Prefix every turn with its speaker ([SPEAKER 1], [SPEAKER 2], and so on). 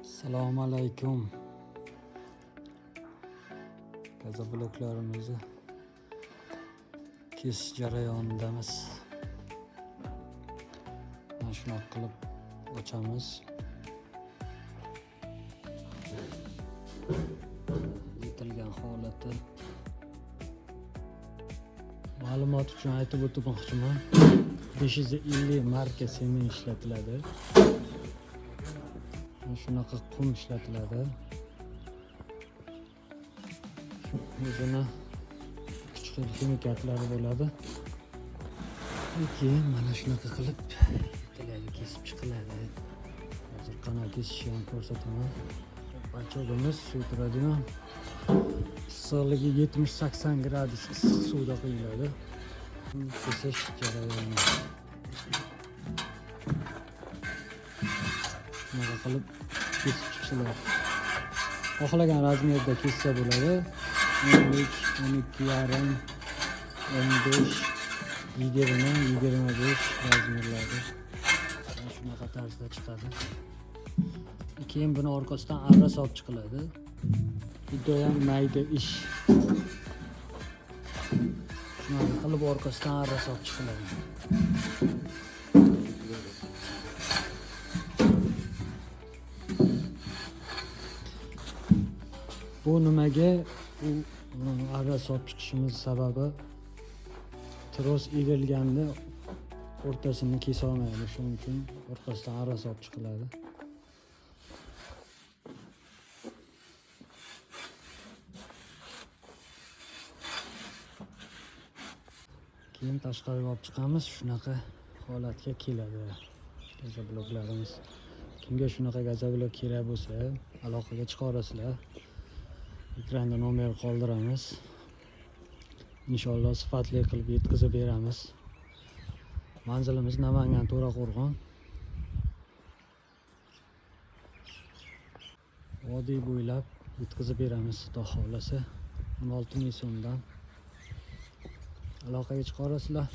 [SPEAKER 1] Assalomu alaykum. Gazobloklarimizni kesish jarayonidamiz. Mana shunaqa qilib ochamiz. Yetilgan holati. Ma'lumot uchun aytib o'tmoqchiman. 550 marka sement ishlatiladi. Mana shunaqa qum ishlatiladi. O'zini uch xil ximikatlari bo'ladi. Keyin mana shunaqa qilib yetiladi, kesib chiqiladi. Hozir qanaqa kesishni ham ko'rsataman. Bachog'imiz suv turadigan issiqligi 70-80 gradus issiq suvda quyiladi. Kesish jarayoni. Shunaqa qilib kesib chiqishiladi. Xohlagan razmerda kessa bo'ladi. 10lik, 12,5, 15, 20, 25 razmerlarda. Mana shunaqa tarzda chiqadi. Keyin buni orqasidan arra solib chiqiladi. Judayam mayda ish. Shunaqa qilib orqasidan arra solib chiqiladi. Bu nimaga u arra solib chiqishimiz sababi tros egilganda o'rtasini kesa olmaydi. Shuning uchun orqasidan arra solib chiqiladi. Keyin tashqariga olib chiqamiz, shunaqa holatga keladi gazobloklarimiz. Kimga shunaqa gazoblok kerak bo'lsa, aloqaga chiqa. Ekranda nomer qoldiramiz. Inshaalloh sifatli qilib yetkazib beramiz. Manzilimiz Namangan To'raqo'rg'on. Vodiy bo'ylab yetkazib beramiz, xudo xohlasa. 16 ming so'mdan. Aloqaga chiqa olasizlar.